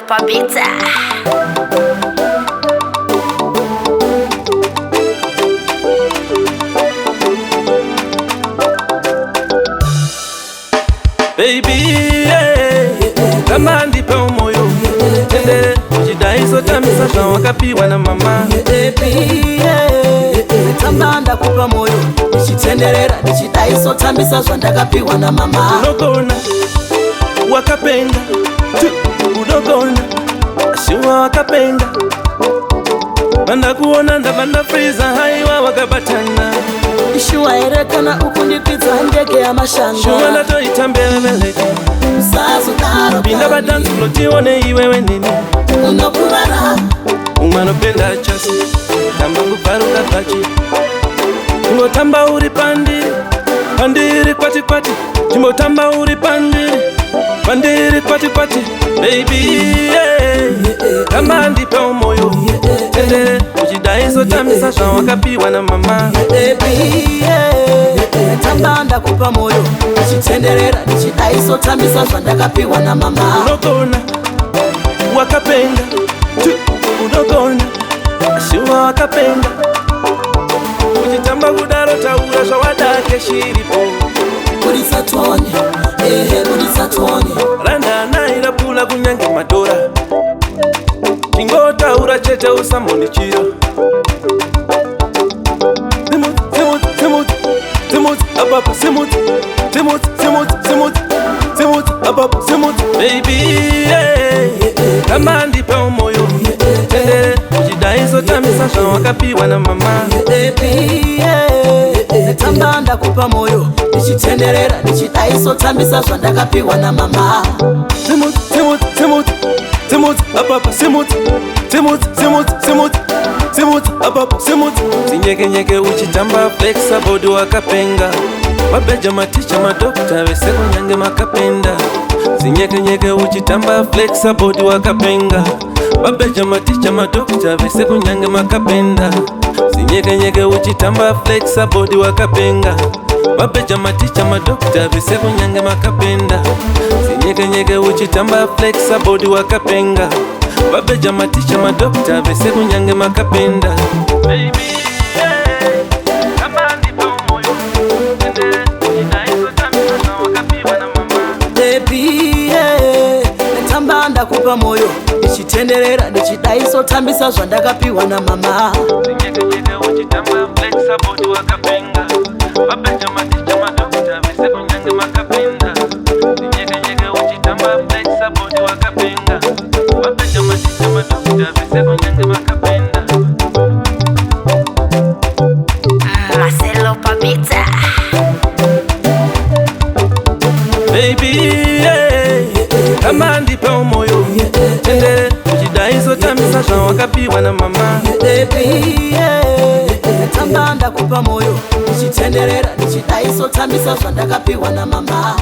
Pabita. Baby, yeah. Kama ndipe umoyo tendere uchidaisotamisa zvawakapiwa namama. Baby, yeah. Tamba ndakupa moyo ndichitenderera ndichidaisotambisa zvandakapiwa namama. Unogona wakapenga Tu, unogona shuwa wakapenga vandakuona ndabva ndafriza haiwa wakabatana. Shuwa here kana ukundikwidza ndege Shuwa yamashanga? ndatoita mbelebeleke. Usazodaro. Pinda kani. padansi unotione iwewe neni. Unokuvara. Umwe anopenda chasi tamba kubvaruka bhachi chimbotamba uri pandiri pandiri kwati kwati chimbotamba uri pandiri pandiri kwati kwati baby, yeah. Tamba ndipe umoyo tendere uchidaisotamisa zvawakapiwa namama. Baby, yeah. Tamba ndakupa moyo ndichitenderera ndichidaisotambisa zvandakapiwa namama. Unogona wakapenga Tu, unogona shuwa wakapenga uchitamba kudaro taura zvawadake shiripo. Budisa tone, ehe, budisa tone. Randanairapula kunyange madhora chingotaura chete usamondichiro. Simudzi, simudzi, apapa simudzi, simudzi, simudzi, simudzi, simudzi, apapa simudzi baby, yeah. Kama ndipe umoyo tendere uchidaisotamisa zvawakapiwa namama. Baby, yeah. Tamba ndakupa moyo ndichitenderera ndichidaisotambisa zvandakapiwa namama. Simudzi, simudzi, simudzi, simudzi, apapa simudzi, simudzi, simudzi, simudzi, simudzi, apapa simudzi. Zinyekenyeke uchitamba flexa body wakapenga mabeja maticha madokta vese kunyange makapenda. Zinyekenyeke uchitamba flexa body wakapenga mabeja maticha madokta vese kunyange makapenda. Zinyekenyeke uchitamba flexa body wakapenga mabeja maticha madokta vese kunyange makapenda. Zinyekenyeke uchitamba flexa body wakapenga vabeja maticha madokta vese kunyange makapenda. Baby, yeah. Kama ndipo moyo, tendere, uchidaisotamisa zvawakapiwa namama. Baby, yeah. Tamba ndakupa moyo ndichitenderera ndichidaisotambisa zvandakapiwa namama. Zinyekenyeke uchitamba flexa body wakapenga vabeja maticha madokta vese kunyange makapenda. Zinyekenyeke uchitamba flexa body wakapenga vabeja maticha madokta vese kunyange makapenda. Marcelo Pabita. Baby, yeah. Kama ndipe umoyo tendere uchidaisotamisa zvawakapiwa namama. Baby, yeah. Tamba ndakupa moyo ndichitenderera ndichidaisotambisa zvandakapiwa namama.